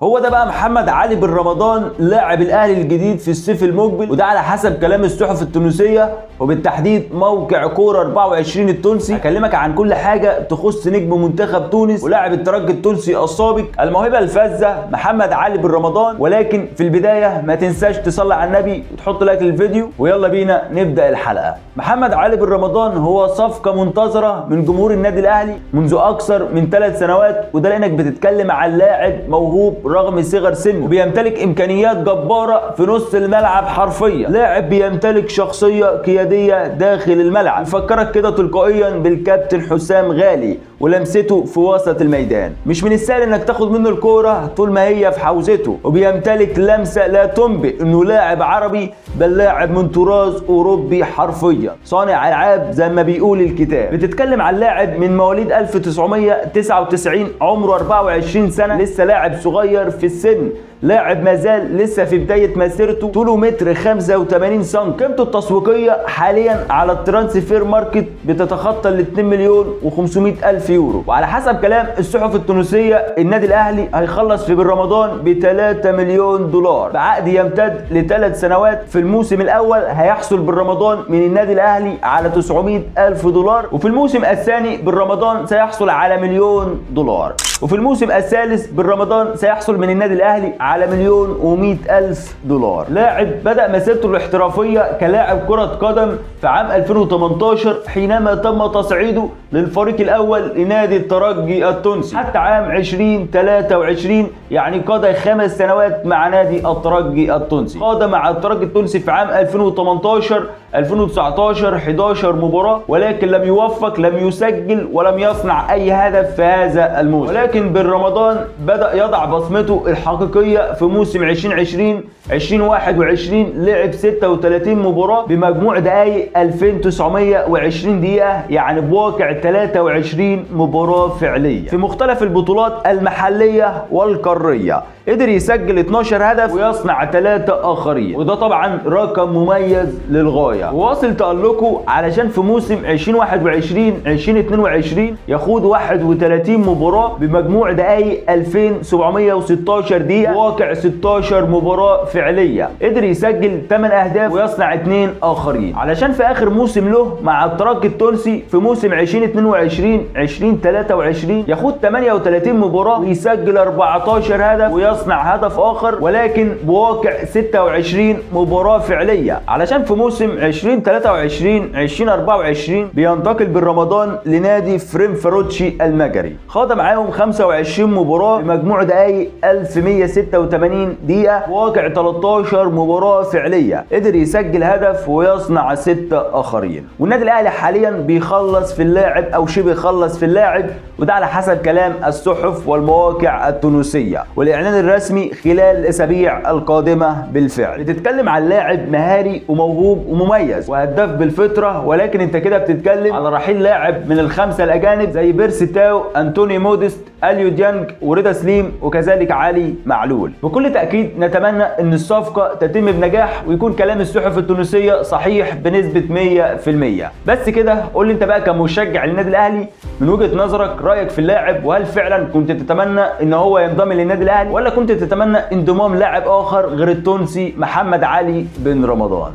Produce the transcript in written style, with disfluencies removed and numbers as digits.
هو ده بقى محمد علي بن رمضان لاعب الاهلي الجديد في الصيف المقبل، وده على حسب كلام الصحف التونسية وبالتحديد موقع كورة 24 التونسي. هكلمك عن كل حاجة تخص نجم منتخب تونس ولاعب الترجي التونسي السابق الموهبة الفذه محمد علي بن رمضان. ولكن في البداية ما تنساش تصلي على النبي وتحط لايك للفيديو، ويلا بينا نبدا الحلقة. محمد علي بن رمضان هو صفقة منتظره من جمهور النادي الاهلي منذ اكثر من 3 سنوات، وده لانك بتتكلم عن لاعب موهوب رغم صغر سنة وبيمتلك امكانيات جبارة في نص الملعب حرفيا. لاعب بيمتلك شخصية قيادية داخل الملعب، يفكرك كده تلقائيا بالكابتن حسام غالي ولمسته في وسط الميدان. مش من السهل انك تاخد منه الكورة طول ما هي في حوزته، وبيمتلك لمسه لا تنبئ انه لاعب عربي بل لاعب من طراز اوروبي حرفيا، صانع العاب زي ما بيقول الكتاب. بتتكلم عن لاعب من مواليد 1999، عمره 24 سنة، لسه لاعب صغير في السن، لاعب مازال لسه في بداية مسيرته، طوله متر 85 سم. قيمته التسويقية حاليا على ال Transfermarkt بتتخطى ال 2,500,000 يورو. وعلى حسب كلام الصحف التونسية النادي الأهلي هيخلص في بن رمضان ب 3 مليون دولار بعقد يمتد ل3 سنوات. في الموسم الأول هيحصل بن رمضان من النادي الأهلي على 900,000 دولار، وفي الموسم الثاني بن رمضان سيحصل على $1,000,000، وفي الموسم الثالث بن رمضان سيحصل من النادي الأهلي على $1,100,000. لاعب بدأ مسيرته الاحترافية كلاعب كرة قدم في عام 2018 حينما تم تصعيده للفريق الأول لنادي الترجي التونسي حتى عام 2023، يعني قضى 5 سنوات مع نادي الترجي التونسي. قاد مع الترجي التونسي في عام 2018 2019 11 مباراة، ولكن لم يوفق، لم يسجل ولم يصنع أي هدف في هذا الموسم. ولكن بن رمضان بدأ يضع بصمته الحقيقية في موسم 2020 2021، لعب 36 مباراة بمجموع دقائق 2920 دقيقة، يعني بواقع 23 مباراة فعلية في مختلف البطولات المحلية والقارية. قدر يسجل 12 هدف ويصنع 3 آخرين، وده طبعا رقم مميز للغاية. وواصل تألقه علشان في موسم 2021 2022 يخوض 31 مباراة بمجموع دقائق 2716 دقيقة، واقع 16 مباراة فعلية. قدر يسجل 8 أهداف ويصنع 2 آخرين، علشان في آخر موسم له مع الترجي التونسي في موسم 2022 2023 يخوض 38 مباراة ويسجل 14 هدف ويصنع هدف آخر، ولكن بواقع 26 مباراة فعلية. علشان في موسم 2023 2024 بينتقل بن رمضان لنادي فرنفاروتشي المجري، خاض معاهم 25 مباراة بمجموع دقائق 1186 دقيقة، واقع 13 مباراة فعلية، قدر يسجل هدف ويصنع 6 آخرين. والنادي الأهلي حاليا بيخلص في اللاعب أو شبه خلص في اللاعب، وده على حسب كلام الصحف والمواقع التونسية والإعلان الرسمي خلال الأسابيع القادمة. بالفعل بتتكلم عن لاعب مهاري وموهوب ومميز وهداف بالفطرة، ولكن انت كده بتتكلم على رحيل لاعب من ال5 الأجانب زي بيرسي تاو، أنتوني موديست، اليو ديانج، ورضا سليم، وكذلك علي معلول. بكل تأكيد نتمنى ان الصفقة تتم بنجاح ويكون كلام الصحف التونسية صحيح بنسبة 100%. بس كده قول لي انت بقى كمشجع للنادي الأهلي من وجهة نظرك رأيك في اللاعب، وهل فعلا كنت تتمنى ان هو ينضم للنادي الأهلي، ولا كنت تتمنى انضمام لاعب آخر غير التونسي محمد علي بن رمضان؟